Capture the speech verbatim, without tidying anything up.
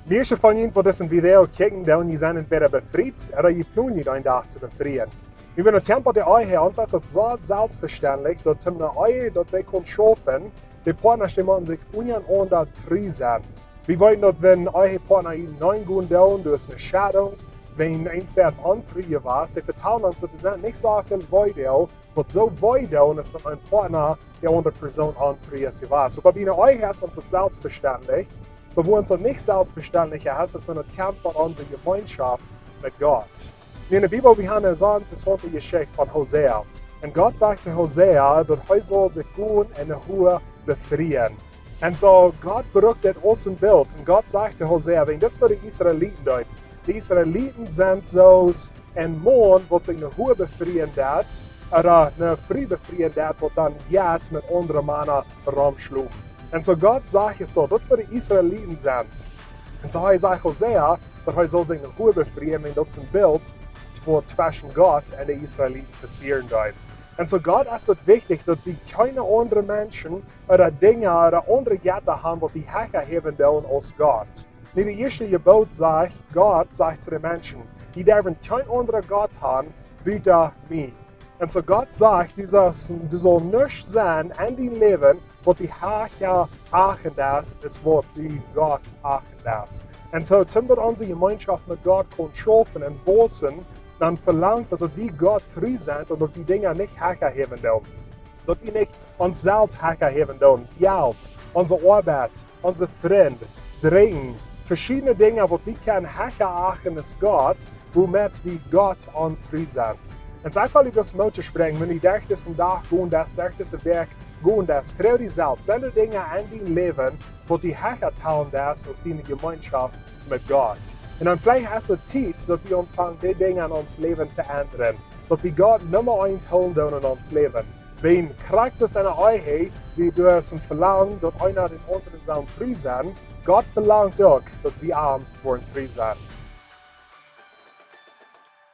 Mieeschte von junt waut disen Video kjikjen, dee jie sent entwäda befriet ooda jie plonen junt een Dach to befrieen. Wie benne Tempo de Ehe, ons es daut soo selfstvestendlich daut toom ne Ehe daut dee kaun schaufen, de Partnasch dee motten sikj unjarenaunda tru sennen. Wie weeten daut wan Ehepartna ieejent gonen doonen derch ne Scheidunk, wan eent es ontru jewast, dee vetalen ons daut doa sent nich soo väl Weedoag, waut soo wee doonen es wan een Partna de aundre Persoon ontru es jewast. Oba bie ne Ehe es ons daut selfstvestendlich, oba woo ons daut nich selfstvestendlich es, es wan et kjemt bie onse Jemeenschoft met Gott. Nu enne Bibel, wie haben eene sea interessaunte Jeschicht von Hosea. Un Gott sajcht to Hosea daut hee saul sikj gonen un ne Hua befrieen. Un soo Gott brukt dit aus een Bilt. Un Gott sajcht to Hosea, wan dit waut de Israeliten deeden. De Israeliten sent soo aus een Maun waut sikj ne Hua befrieen deed, ooda ne Fru befrieen deed, waut dan jeit met aundre Mana romschlopen. Un soo Gott sajcht es daut, daut waut de Israeliten sent. Un soo hee sajcht Hosea daut hee saul sikj ne Hua befrieen, un daut es een Bilt waut tweschen Gott un de Israeliten passieren deed. Un soo Gott es daut wichtich daut wie kjeene aundre Menschen ooda Dinja ooda aundre Jetta haben waut wie hecha häwen doonen aus Gott. Nu de ieeschte Jeboot sajcht, Gott sajcht to de Menschen, jie derwen kjeen aundra Gott haben, buta mie. Un soo Gott sajcht, du saust, du saust nuscht sennen en dien Läwen, waut du hecha achten deist, aus waut du Gott achten deist. Un soo, toom daut onse Jemeenschoft met Gott kaun schaufen un wausen, dan velangt daut, daut wie Gott tru sent un daut wie Dinja nich hecha häwen doonen. Daut wie nich ons selfst hecha häwen doonen, Jelt, onse Oabeit, onse Frind, Drinkjen, veschiedne Dinja waut wie kjennen hecha achten aus Gott, woomet wie Gott ontru sent. Un soo ekj well die daut Moot toospräakjen, wan du derch disen Dach gonen deist, derch dise Wäakj gonen deist, froag die selfst, sent doa Dinja en dien Läwen waut du hecha talen deist aus diene Jemeenschoft met Gott? Un dan veleicht es et Tiet daut wie aunfangen de Dinja en ons Läwen to endren, daut wie Gott Numma eent hoolen doonen en ons Läwen. Wan krakjt soo aus enne Ehe, wie doa es een Velangen daut eena dän aundren saul tru sennen, Gott velangt uk daut wie am woaren tru sennen.